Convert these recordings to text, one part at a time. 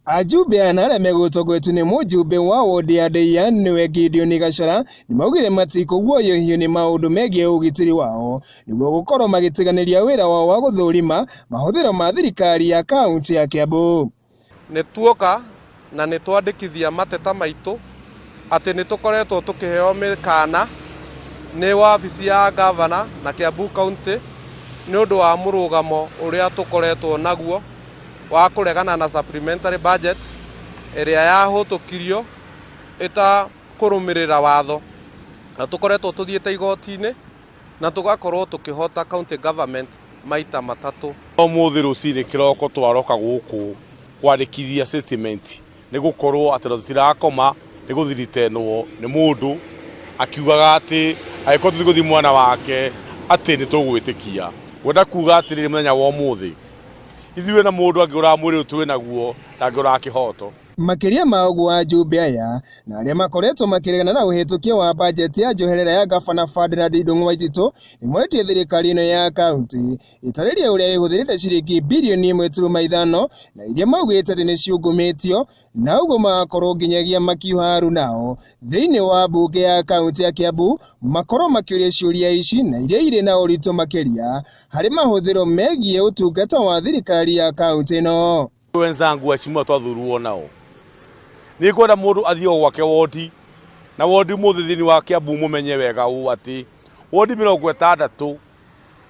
Ajumbe aya na arĩa megũtongoretio nĩ mũjumbe wa wodi ya Ndeiya nĩwe Gideon Gachara nĩmaugire matikũguoyohio nĩ maũndũ megiĩ ũgitĩri wao nĩguo gũkorwo magĩtiganĩria wĩra wao wa gũthũrima mahũthĩro ma thirikari ya kaunti ya Kiambu. Nĩ tuoka na nĩ twandĩkithia mateta maitũ atĩ nĩ tũkoretwo tũkĩheo mĩkana nĩ wabici ya gavana na Kiambu County nĩ ũndũ wa mũrũgamo ũrĩa tũkoretwo naguo wa kũregana na supplementary budget ĩrĩa yahũtũkirio ĩtakũrũmĩrĩra watho, na tũkoretwo tũthiĩte igoti-inĩ na tũgakorwo tũkĩhota county government maita matatũ. Ũmũthĩ rũcinĩ kĩroko twaroka gũkũ kwandĩkithia statement nĩ gũkorwo atĩ tũtirakoma nĩ gũthiritenwo nĩ mũndũ akiugaga atĩ angĩkorwo tũtigũthiĩ mwana wake atĩ nĩ tũgwĩtĩkia. Ngwenda kuga atĩrĩrĩ, mũthenya wa ũmũthĩ ithuĩ na mũndũ angĩũraga mwĩrĩ ũyũ twĩ naguo ndangĩũraga kĩhoto. Makĩria ma ũguo, ajumbe aya na arĩa makoretwo makĩregana na ũhĩtũkia wa bajeti ya njoherera ya gabana Ferdinand Ndung'u Waititu nĩmorĩtie thirikari ĩno ya kaunti ĩtarĩrie ũrĩa ĩhũthĩrĩte ciringi birioni 1.5 na iria maugĩte atĩ nĩciungumĩtio, na ũguo magakorwo nginyagia makiuha arunao thĩinĩ wa mbunge ya kaunti ya Kiambu makorwo makĩũria ciũria ici na iria irĩ na ũritũ makĩria harĩ mahũthĩro megiĩ ũtungata wa thirikari ya kaunti ĩno. Wenzangu waheshimiwa twathurwo nao, nĩ ngwenda mũndũ athiĩ o gwake wodi na wodi mũthĩ thĩinĩ wa Kiambu, mũmenye wega ũũ atĩ wodi 60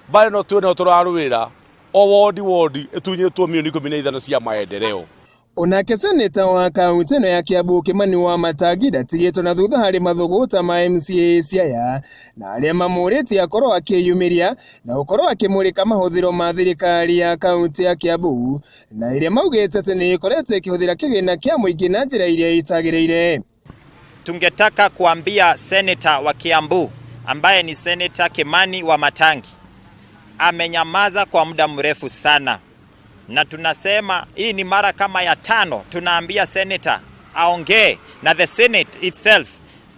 mbara ĩno twĩ nayo tũrarũĩra, o wodi wodi ĩtunyĩtwo milioni 15 cia maendeleo. Onake seneta wa kaunti ĩno ya Kiambu Kimani wa Matangi ndatigĩtwo na thutha harĩ mathũgũta ma MCAs aya na arĩa mamũrĩtie akorwo akĩyumĩria na gũkorwo akĩmũrĩka mahũthĩro ma thirikari ya kaunti ya Kiambu na ĩrĩa maugĩte atĩ nĩ ĩkoretwo ĩkĩhũthĩra kĩgĩna kĩa mũingĩ na njĩra iria itagĩrĩire. Tungetaka kuambia seneta wa Kiambu ambaye ni Seneta Kimani wa Matangi amenyamaza kwa muda mrefu sana, na tunasema hii ni mara kama ya tano tunaambia seneta aongee na the Senate itself.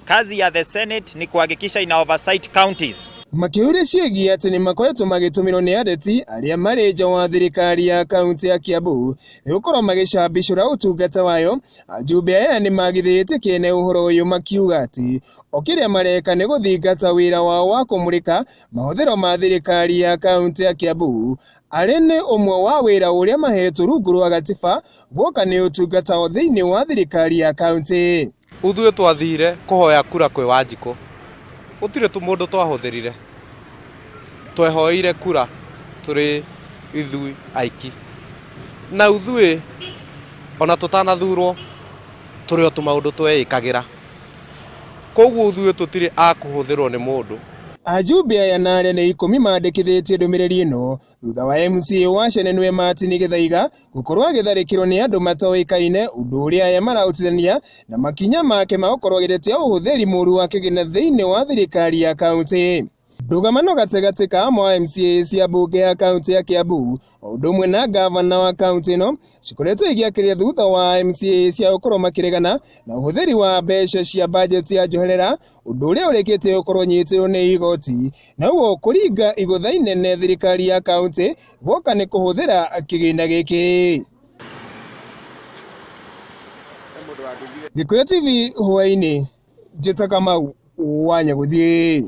Kazi ya the Senate ni kuhakikisha ina oversight counties. Makĩũria ciĩgiĩ atĩ nĩ makoretwo magĩtũmĩrwo nĩ ateti arĩa marĩ nja wa thirikari ya kaunti ya Kiambu nĩ gũkorwo magĩcambicũra ũtungata wayo, ajumbe aya nĩ magithĩtie kĩene ũhoro ũyũ makiuga atĩ o kĩrĩa mareka nĩ gũthingata wĩra wao wa kũmũrĩka mahũthĩro ma thirikari ya kaunti ya Kiambu arĩ nĩ ũmwe wa wĩra ũrĩa mahetwo rungu rwa gatiba guoka nĩ ũtungata o thĩinĩ wa thirikari ya kaunti. Uthuĩ twathire kũhoya kura kwĩ Wanjikũ, gũtirĩ tu mũndũ twahũthĩrire, twehoeire kura tũrĩ ithuĩ aiki, na uthuĩ ona tũtanathurwo tũrĩ o tũmaũndũ tweĩkagĩra, koguo uthuĩ tũtirĩ a kũhũthĩrwo nĩ mũndũ. Ajumbe aya na arĩa nĩ 10 mandĩkithĩtie ndũmĩrĩri ĩno thutha wa MCA wa Shenenue Martin Gĩthaiga gũkorwo agĩtharĩkĩrwo nĩ andũ matoĩkaine, ũndũ ũrĩa aya maraũtithania na makinya make ma gũkorwo agĩtetea ũhũthĩri mũru wa kĩgĩna thĩinĩ wa thirikari ya kaunti. Ndũgamano gatagatĩ ka amwe a MCA cia mbunge ya kaunti ya Kiambu o ũndũ ũmwe na gavana wa kaunti ĩno cikoretwo igĩakĩria thutha wa MCA cia gũkorwo makĩregana na ũhũthĩri wa mbeca cia bajeti ya njoherera, ũndũ ũrĩa ũrĩkĩtie gũkorwo ũnyitĩrwo nĩ igoti na ũguo kũringa igũtha inene thirikari ya kaunti guoka nĩ kũhũthĩra kĩgĩna gĩkĩ. Gĩkũyũ TV hwaĩ-inĩ, njĩta Kamau wa Nyagũthiĩ.